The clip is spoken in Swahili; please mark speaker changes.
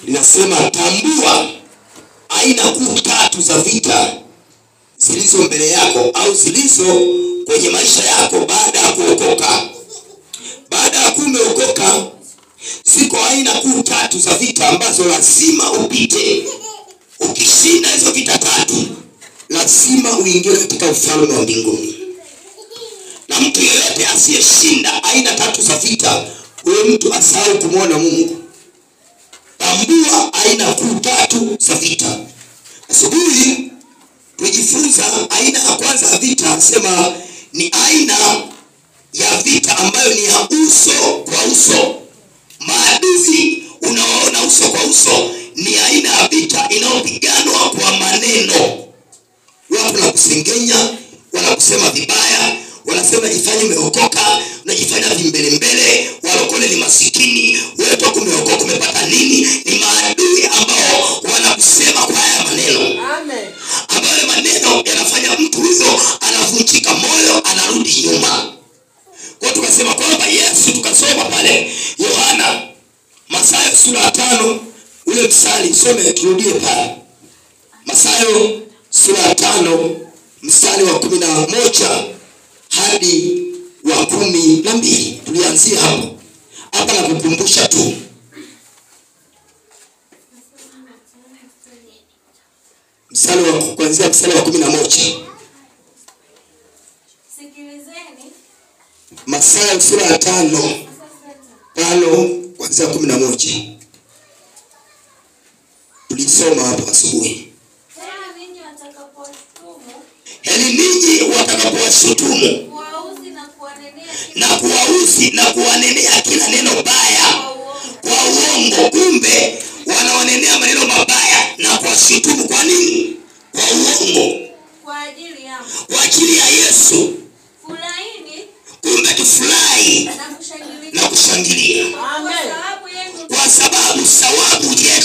Speaker 1: Linasema tambua aina kuu tatu za vita zilizo mbele yako au zilizo kwenye maisha yako baada ya kuokoka. Baada ya kuokoka, ziko aina kuu tatu za vita ambazo lazima upite. Ukishinda hizo vita tatu, lazima uingie katika ufalme wa mbinguni. Na mtu yeyote asiyeshinda aina tatu za vita, huyo mtu asahau kumwona Mungu. Tambua aina kuu tatu za vita. Asubuhi tulijifunza aina ya kwanza ya vita, sema ni aina ya vita ambayo ni ya uso kwa uso. Maadui unawaona uso kwa uso, ni aina ya vita inayopiganwa kwa maneno. Watu wanakusengenya, wanakusema vibaya, wanasema jifanye umeokoka, unajifanya vimbele mbele, walokole ni masikini, wewe toka umeokoka umepata nini? Ni maadui ambao wanakusema kwa haya maneno.
Speaker 2: Amen.
Speaker 1: Ambayo maneno yanafanya mtu huyo anavunjika moyo, anarudi nyuma. Kwa tukasema kwamba Yesu, tukasoma pale Yohana Mathayo sura ya 5 ule mstari, some turudie pale. Mathayo sura ya 5 mstari wa 11 hadi wa 12. Tulianzia hapo. Hapa nakukumbusha tu. Mstari wa kuanzia mstari wa 11.
Speaker 3: Sikilizeni.
Speaker 1: Mathayo sura ya 5 kuanzia 11. Tulisoma hapo asubuhi. Heri ninyi watakapowashutumu na kuwauzi na kuwanenea kila neno baya kwa uongo. Kumbe wanawanenea maneno mabaya na kuwashutumu kwa nini? Kwa uongo.
Speaker 3: Kwa ajili yangu.
Speaker 1: Kwa ajili ya Yesu.
Speaker 3: Furahini.
Speaker 1: Kumbe tufurahi na kushangilia.
Speaker 2: Amen.
Speaker 1: Kwa sababu thawabu yenu